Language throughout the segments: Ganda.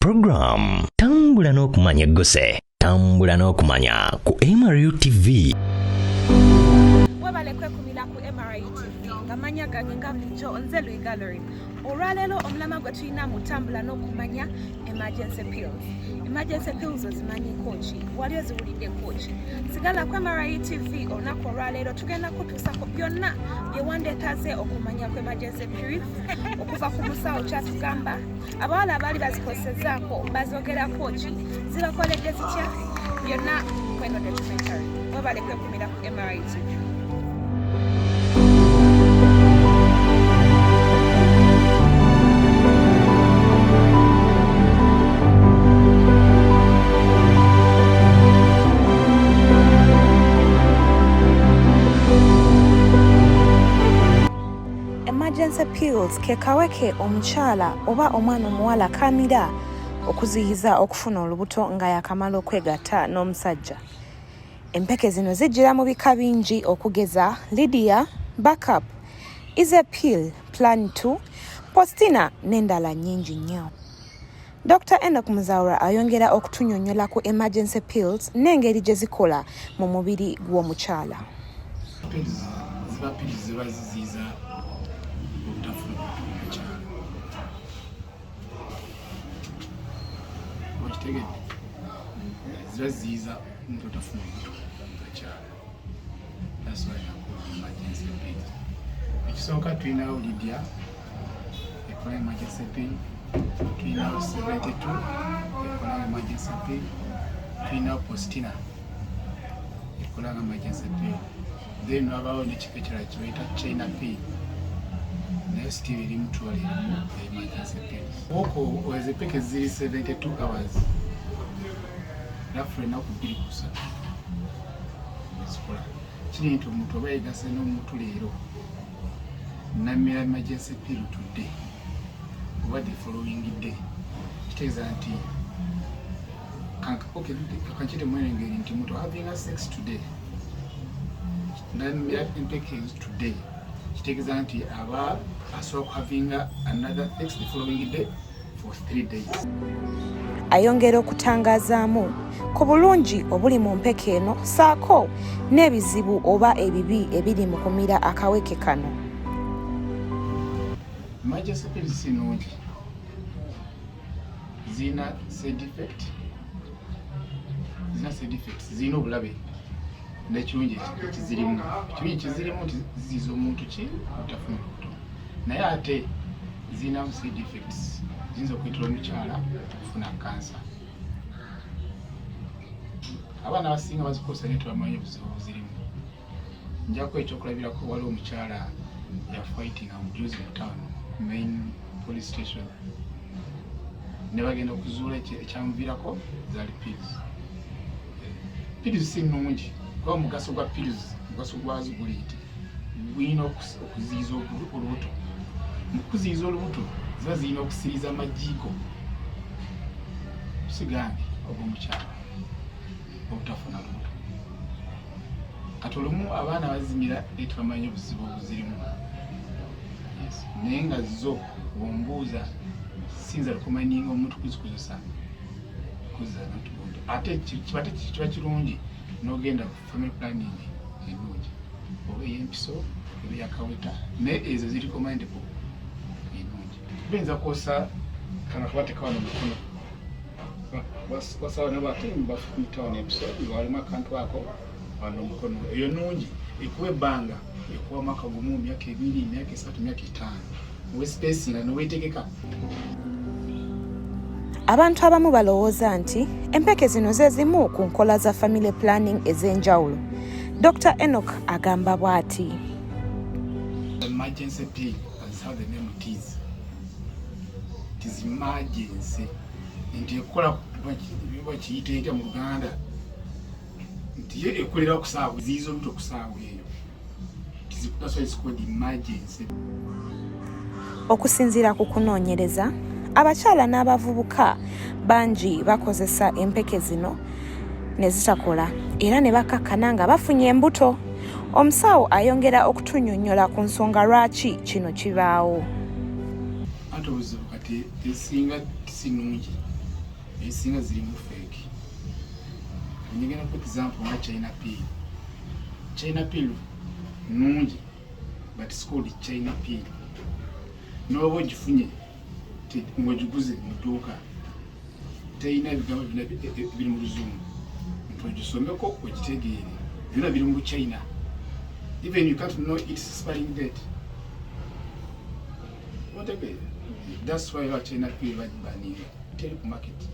Program Tambula n'okumanya egguse. Tambula n'okumanya ku MRU TV. Webale kwekumira ku MRU TV nga manya gange nga bulijjo nze Luyiga Lorraine. Olwaleero omulama gwe tulina mu Tambula n'okumanya emergency pills. Emergency pills ozimanyiko ki? Wali oziwuliddeko ki? Sigala ku MRU TV olunaku olwaleero tugenda kutuusako byonna bye wandeetaze okumanya ku emergency pills okuva ku musawo kyatugamba abawala abaali bazikosezaako bazogerako ki zibakoledde zitya byonna kweno documentary webale kwekumira ku MRI TV. Emergency pills ke kaweke omukyala oba omwana omuwala kamira okuziyiza okufuna olubuto nga yakamala okwegatta n'omusajja. Empeke zino zijjira mu bika bingi okugeza Lydia, Backup, Easy Pill, Plan 2, Postina n'endala nnyingi nnyo. Dr. Enoch Muzaura ayongera okutunyonyola ku emergency pills n'engeri gye zikola mu mubiri gw'omukyala. Ziba pills ziba ziziyiza obutafuna omukyala. Okitegedde? Ziba ziziyiza omuntu otafuna olubuto mukyala. That's why I call emergency pills. Ekisooka tulinawo Lydia ekola emergency pill, tulinawo 72 ekola emergency pill, tulinawo Postina ekola emergency pill, then wabawo nekika ekirala kyebayita China pill, nayo still eri mutwala erimu emergency pill. Oko ezo empeke ziri 72 hours roughly ennaku 2 ku 3 ezikola. Kiri nti omuntu oba yegase n'omuntu leero namira emergency pill today oba the following day, kitegeeza nti kankite mwene engeri nti omuntu having a sex today namira empeke today, kitegeeza nti aba asobola kuhavinga another sex the following day for 3 days. Ayongera okutangazaamu ku bulungi obuli mu mpeke eno ssaako n'ebizibu oba ebibi ebiri mu kumira akaweke kano. Emergency pills si nnungi, zirina side effect, zirina side effects, zirina obulabe n'ekirungi ekizirimu. Ekirungi ekizirimu nti ziziyiza omuntu ki obutafuna olubuto, naye ate zirinamu side effects, ziyinza okuleetera omukyala okufuna kansa. Abaana abasinga bazikozesa naye tebamanyi obuzibu obuzirimu. Njako ekyokulabirako, waliwo omukyala yafightinga mujuzi mu town main police station ne bagenda okuzuula ekyamuviirako zaali pills. Pills si nnungi kuba omugaso gwa pills, omugaso gwazo guli nti gulina okuziyiza olubuto. Mu kuziyiza olubuto ziba zirina okusiriza amajiiko sigambi ogw'omukyala obutafuna lubuto. Kati olumu abaana bazimira naye tebamanyi obuzibu obuzirimu. Naye nga zo bwombuuza siyinza recommendinga omuntu kuzikozesa kuza. Ate kiba kirungi n'ogenda ku family planning ennungi oba ey'empiso oba eyakaweta, naye ezo ziri recommendable ennungi. Bayinza kwosa kano kabateeka wano mukono basawo nabo ate bafumita wano empiso nga walimu akantu ako wano omukono. Eyo nungi, ekuwa ebbanga, ekuwa mwaka gumu, myaka 2, myaka 3, myaka 5, wespacinga nowetegeka. Abantu abamu balowooza nti empeke zino ze zimu ku nkola za family planning ez'enjawulo. Dr Enoch agamba bw'ati. Emergency pill, as how the name it is, it is emergency nti ekola bakiyita etya mu Luganda nti ye ekolera okusaawa ziyiza olubuto okusaawa eyo. That's why it's called emergency. Okusinziira ku kunoonyereza, abakyala n'abavubuka bangi bakozesa empeke zino ne zitakola era ne bakakkana nga bafunye embuto. Omusawo ayongera okutunyonnyola ku nsonga lwaki kino kibaawo. Ate obuzibu kati ezisinga si nnungi. Ezisinga zirimu fake. Ngenda ku example nga China pill. China pill nungi, but it's called China pill. N'oba ogifunye ng'ogiguze mu dduuka, terina ebigambo byonna biri mu Luzungu nti ogisomeko ogitegeere. Byonna biri mu China. Even you can't know its expiring date. Otegeere? That's why ba China pill bagibaninga, teri ku market,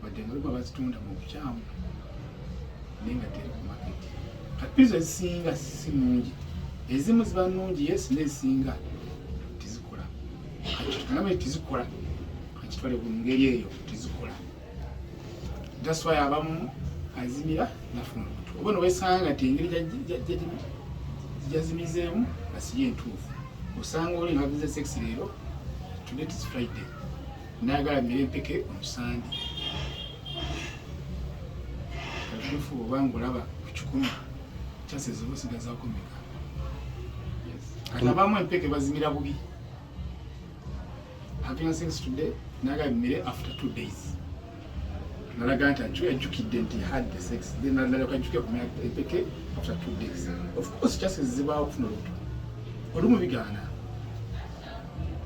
wadde nga luba bazitunda mu bukyamu, naye nga teri ku market. Kati pills ezisinga si nnungi. Ezimu ziba nnungi, yes, n'ezisinga tezikola. Kati tezikola, kakitwale mu ngeri eyo, tezikola. That's why abamu azimira nafuna olubuto, oba nowesanga nti engeri gyazimizeemu nga si entuufu. Osanga oli nga avize sex leero, today is Friday, nayagala mmere empeke on Sunday. Katuufu, obanga olaba ku 100, chances oba osigazaako meka? Kati abamu empeke bazimira bubi. Having sex today, nayagala mmere after 2 days, nalaga nti ajjukidde nti had the sex, then nalyoka ajjuke kumera empeke after 2 days. Of course chances zibaawo okufuna olubuto. Olumu bigaana.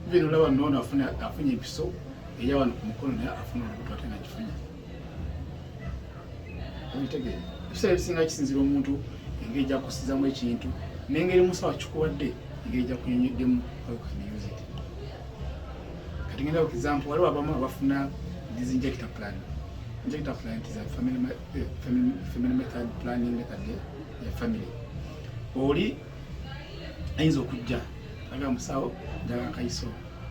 Even olaba noono afunye empiso eya wano ku mukono, naye afuna olubuto ate nagifunye. Obitegeera? Ebiseera ebisinga kisinzira omuntu engeri gyakusizamu ekintu n'engeri musawo akikuwadde, engeri gyakunyonyoddemu how you can use it. Kati ngenda ku example, waliwo abamu abafuna this injector plan. Injector plan is a family method, planning method ya family. Oli ayinza okujja aga, "Musawo, njagala kayiso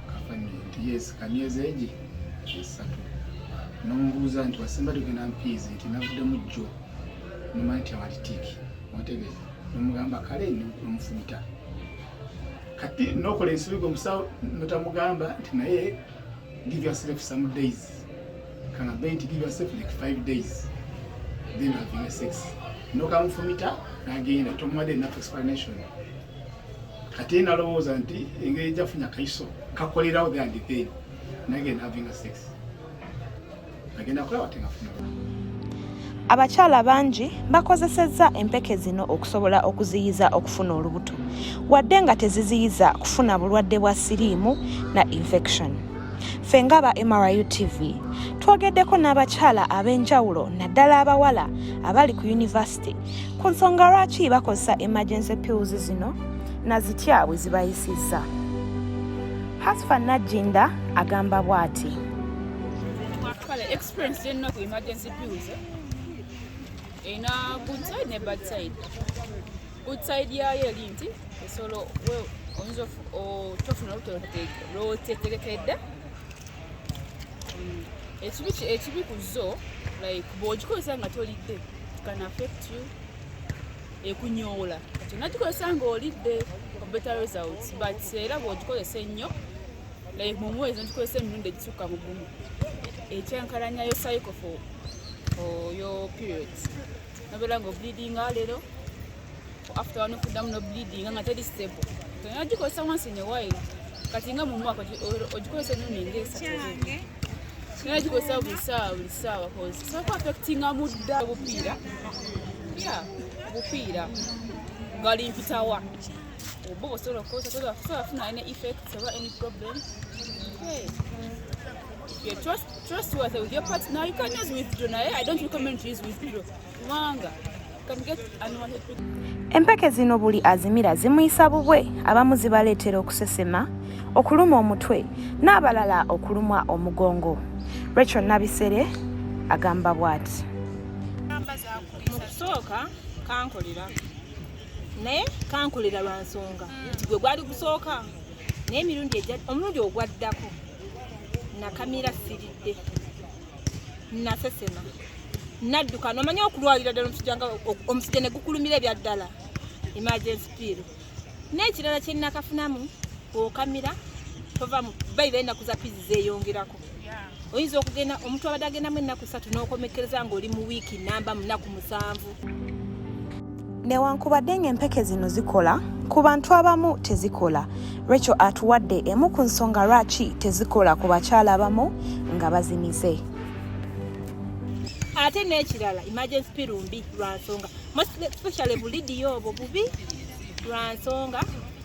ka family." Nti, "Yes, ka myezi egi 3." Nomubuuza nti, "Wasemba tugenda mpiizi?" Nti, "Navuddemu jjo." Nomanya nti awali tick. Otegeeza? Nomugamba kale, nomufumita. Kati nokola ensobi gwe omusawo, notamugamba nti naye give yourself some days. Kagambe nti give yourself like 5 days, then having a sex. Nokamufumita nagenda, tomuwadde enough explanation. Kati nalowooza nti engeri gyafunya akaiso kakolerawo there and then, nagenda having a sex, agenda kulaba tengafuna. Abakyala bangi bakozesezza empeke zino okusobola okuziyiza okufuna olubuto, wadde nga teziziyiza kufuna bulwadde bwa siriimu na infection. Ffe nga ba MRU TV twogeddeko n'abakyala ab'enjawulo, naddala abawala abali ku yunivasite, ku nsonga lwaki bakozesa emergency pills zino na zitya bwe zibayisizza. Hasfa Najjinda agamba bw'ati. Kale experience gyennina ku emergency pills erina good side ne bad side. Good side yayo eri nti esobola oyinza tofuna olubuto lwotetegekedde. Ekibi ku zo, like bw'ogikozesa nga tolidde, it can affect you, ekunyoola. Kati onagikozesa ng'olidde for better results, but era bw'ogikozesa ennyo, like mu mwezi nogikozesa emirundi egisukka mu gumu, ekyankalanyayo cycle for your periods. Nobeera nga obleedinga leero, after one okuddamu nobleedinga nga teri stable. Onagikozesa once in a while. Kati nga mu mwaka ogikozesa emirundi nga 3 oba 2. Naye gikozesa buli ssaawa buli ssaawa, cause sobola ku affectinga mudda obupiira ya obupiira gali mpitawa oba osobola okukozesa, tosobola kufuna any effects oba any problem. Hey. If you're trustworthy with your partner, you can use withdraw. Naye I don't recommend to use withdraw. Kubanga you can get unwanted Empeke zino buli azimira zimuyisa bubwe. Abamu zibaleetera okusesema, okuluma omutwe, n'abalala okulumwa omugongo. Rachel Nabisere agamba bw'ati. Mu kusooka kankolera, naye kankolera lwa nsonga nti gwe gwali gusooka, naye emirundi omulundi ogwaddako nakamira siridde, nasesema, nadduka. Nomanye okulwalira ddala omusujja, nga omusujja ne gukulumira ebya ddala. Emergency pill. N'ekirala kye nakafunamu, okamira tova mu bayira, ennaku za periods zeeyongerako. Oyinza okugenda, omuntu abadde agendamu ennaku 3, n'okomekkereza ng'oli mu wiiki namba mu nnaku 7. Newankubadde ng'empeke zino zikola, ku bantu abamu tezikola. Rachel atuwadde emu ku nsonga lwaki tezikola ku bakyala abamu nga bazimize. Ate n'ekirala, emergency pill mbi lwa nsonga, especially bulidiyo obwo bubi lwa nsonga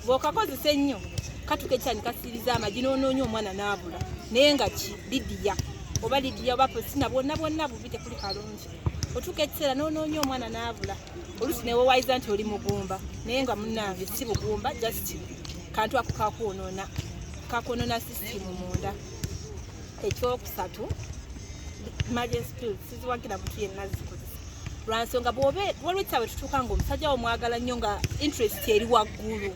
bw'okakozesa ennyo katuka ekyani kasiriza amagi n'onoonya omwana n'abula, naye nga ki lidiya oba lidiya oba posina bwonna bwonna bubi, tekuli kalungi. Otuuka ekiseera n'onoonya omwana n'abula, oluusi newewayiza nti oli mugumba, naye nga munnange si bugumba, just kantu ako kakwonoona, kakwonoona system munda. Ekyokusatu, emergency pills siziwagira muntu yenna zikozesa lwansonga bwobe waliwo ekisaawe tutuuka nga omusajja wo mwagala nnyo, nga interest eri waggulu,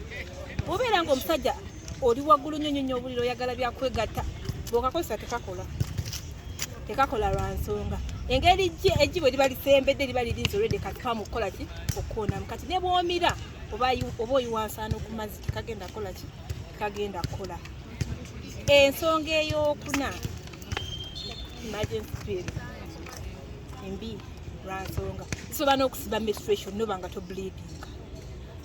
bw'obeera nga omusajja oli waggulu nnyo nnyo nnyo, obulira oyagala byakwegatta, bw'okakozesa tekakola, tekakola lwa nsonga engeri eggi bwe liba lisembedde liba lirinze olwedde kati kamu kukola ki okukoonamu. Kati ne bw'omira oba oyiwa nsaano ku mazzi, tekagenda kukola ki, tekagenda kukola. Ensonga ey'okuna, emergency pill embi lwa nsonga zisobola n'okusiba menstruation, noba nga tobleedinga,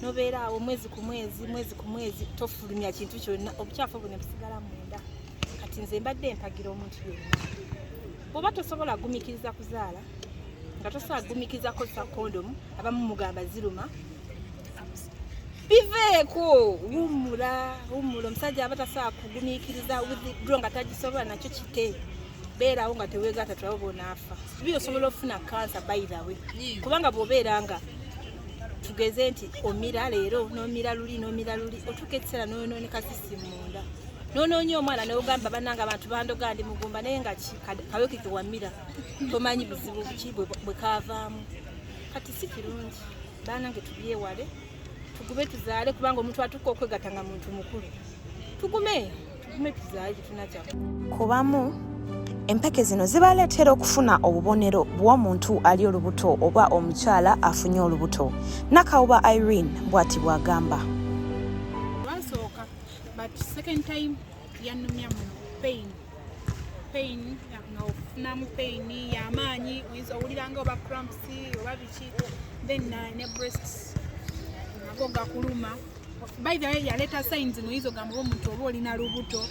nobeera awo mwezi ku mwezi, mwezi ku mwezi, tofulumya kintu kyonna, obukyafu buno busigala munda. Kati nze mbadde mpagira omuntu yenna, bw'oba tosobola gumikiriza kuzaala, nga tosobola gumikiriza kukozesa kondomu, abamu mugamba ziruma, biveeko, wummula, wummula. Omusajja aba tasobola kugumiikiriza withdraw nga tagisobola, nakyo kite, beerawo nga teweegatta, tulabe bwonaafa. Bi osobola okufuna kansa, by the way, kubanga bw'obeera nga tugeze nti omira leero n'omira luli n'omira luli, otuuka ekiseera n'oyonooneka system munda, n'onoonya omwana n'ogamba bannange abantu bandoga ndi mugumba, naye nga kaweke kewamira tomanyi buzibu ki bwe kaavaamu. Kati si kirungi, banange tubyewale, tugume tuzaale, kubanga omuntu atuuka okwegatta nga muntu mukulu. Tugume, tugume tuzaale, tetunakya. Kubamu empeke zino zibaleetera okufuna obubonero bw'omuntu ali olubuto oba omukyala afunye olubuto. Nakawuba Irene bw'ati bw'agamba. Lwasooka, but second time yannumya muno, pain, pain, nga ofunamu pain y'amaanyi, oyinza owulira nga oba cramps oba biki, then ne breasts nago gakuluma. By the way, yaleeta signs ngoyinza ogamba oba omuntu oba olina lubuto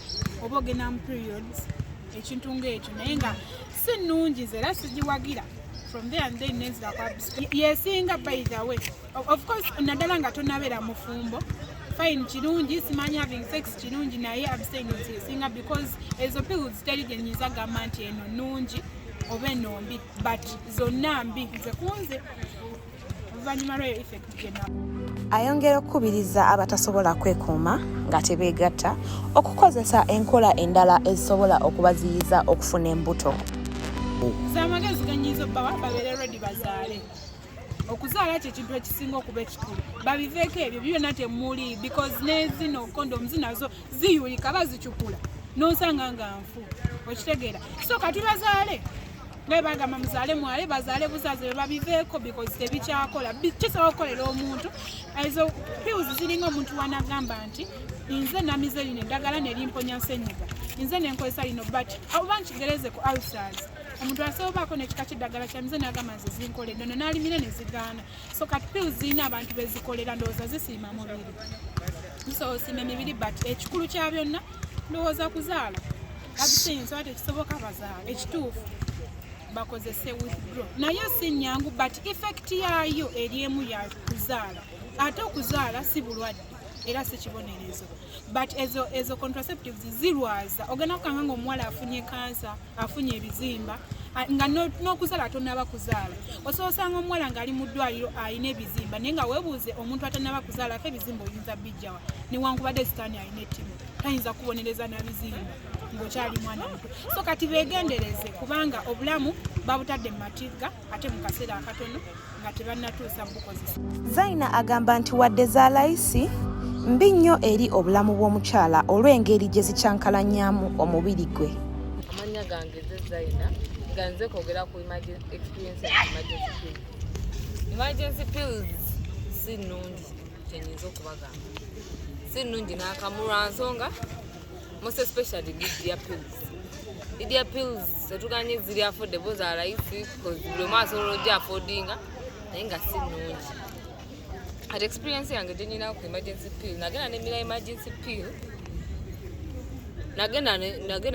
oba ogenda mu periods, ekintu ng'ekyo, naye nga si nnungi, nze era sigiwagira. From there and then nenzira kwa yesinga. By the way, of course naddala nga tonabeera mufumbo, fine, kirungi, simanyi having sex kirungi, naye abstinence esinga, because ezo pills teri gye nyinza gamba nti eno nnungi oba eno mbi, but zonna mbi nze kunze oluvannyuma lweyo effect gyena. Ayongera okukubiriza abatasobola kwekuuma nga tebeegatta okukozesa enkola endala ezisobola okubaziyiza okufuna embuto. Nze amagezi genyinza obbawa, babeere ready bazaale. Okuzaala kye kintu ekisinga okuba ekikulu, babiveeko ebyo byonna temuli, because nezino condoms nazo ziyulika, bazicupula nosanga nga nfu, okitegeera? So kati bazaale, nga bagamba muzaale mwale, bazaale buzaze, babiveeko because tebikyakola. Kisobola okukolera omuntu, ezo pills ziringa omuntu wanagamba nti nze namize lino eddagala nerimponya nsenyiga, nze nenkozesa lino, but oba nkigereze ku ulcers, omuntu asobola obaako nekika ky'eddagala kyamize nagamba nze zinkoledde, ono n'alimira ne zigaana. So kati pills zirina abantu bezikolera, ndowooza zisiima mubiri, zisobola osiima emibiri, but ekikulu kya byonna ndowooza kuzaala. Abstinence oba tekisoboka, bazaala. Ekituufu bakozese withdraw, naye si nnyangu, but effect yaayo eri emu ya kuzaala, ate okuzaala si bulwadde era si kibonerezo, but ezo contraceptives zirwaza. Ogenda kukanga nga omuwala afunye kansa, afunye ebizimba, nga n'okuzaala tonaba kuzaala. Osobola osanga omuwala ng'ali mu ddwaliro alina ebizimba, naye nga weebuuze omuntu atanaba kuzaalako ebizimba oyinza bijjawa? Newankubadde sitaani alina ettimu, tayinza kubonereza na bizimba ng'okyali mwana muto. So kati beegendereze, kubanga obulamu babutadde mu matigga, ate mu kaseera akatono nga tebannatuusa bukozesa. Zaina agamba nti wadde za layisi, mbi nnyo eri obulamu bw'omukyala olw'engeri gye zikyankalanyamu omubiri gwe. Amannya gange ze Zaina, nga nze kwogera ku experience ya emergency pills. Emergency pills si nnungi, kyenyinza okubagamba si nnungi n'akamu, lwa nsonga most especially Lydia pills. Lydia pills tetuganye ziri affordable, za layisi, buli omu asobola ojja affordinga, naye nga si nnungi. Ati experience yange gyenyina ku emergency pill, nagenda nemira emergency pill, nagenda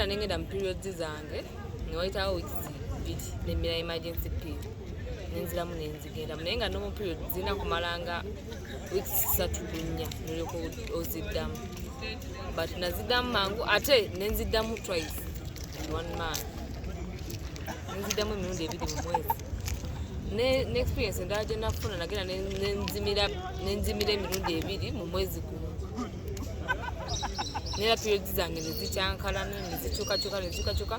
nengenda mu periods zange, newayitawo weeks 2 nemira emergency pill, nenziramu nenzigendamu, naye nga normal period zirina kumalanga weeks 3 ku 4 nolyoka oziddamu, but naziddamu mangu ate nenziddamu twice in 1 month, nenziddamu emirundi 2 mu mwezi. Ne experience endala gye nafuna, nagenda nenzimira emirundi 2 mu mwezi gumu, nera periods zange nezikyankalana, nezikyukakyuka, nezikyukakyuka,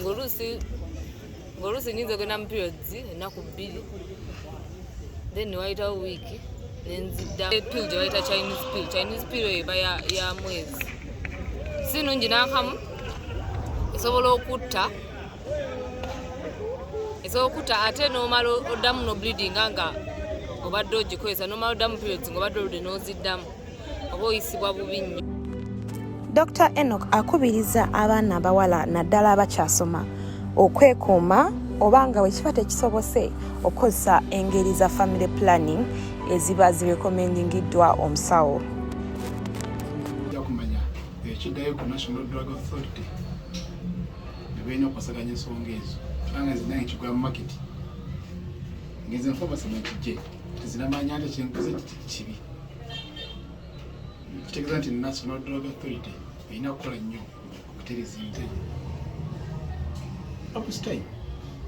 ng'oluusi nyinza ogenda mu periods ennaku 2, then newayitawo wiiki nenzidda. Pill gye bayita Chinese pill, Chinese pill eyo eba ya mwezi, si nungi n'akamu, esobola okutta, esobola okutta ate n'omala oddamu no bleedinga nga obadde ogikozesa, n'omala oddamu periods nga obadde oludde n'oziddamu, oba oyisibwa bubi nnyo. Dr. Enoch akubiriza abaana abawala naddala abakyasoma okwekuuma, oba nga bwe kiba tekisobose okukozesa engeri za family planning eziba zirekomendingiddwa omusawo. Ojja kumanya ekiddayo ku National Drug Authority bebalina okukwasaganya ensonga ezo, kubanga nze nange kigwa mu market, ngenze mu pharmacy mwekijje tezinamanya nti kyenkoze kibi. Kitegeeza nti National Drug Authority erina kukola nnyo okutereeza ebintu. Abstain,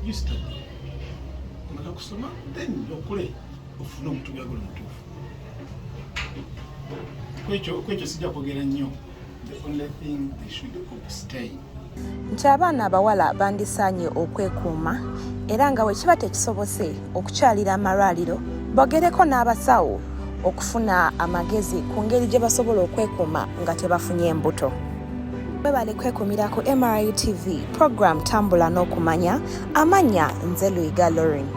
you study, omala kusoma, then okule ofune omuntu gwagala omutuufu. Kwekyo sijja kwogera nnyo. The only thing, they should abstain. Nti abaana abawala bandisaanye okwekuuma, era nga bwe kiba tekisobose okukyalira amalwaliro bogereko n'abasawo okufuna amagezi ku ngeri gye basobola okwekuuma nga tebafunye embuto. Webale kwekumira ku MRU TV program Tambula n'Okumanya. Amannya nze Luiga Lauren.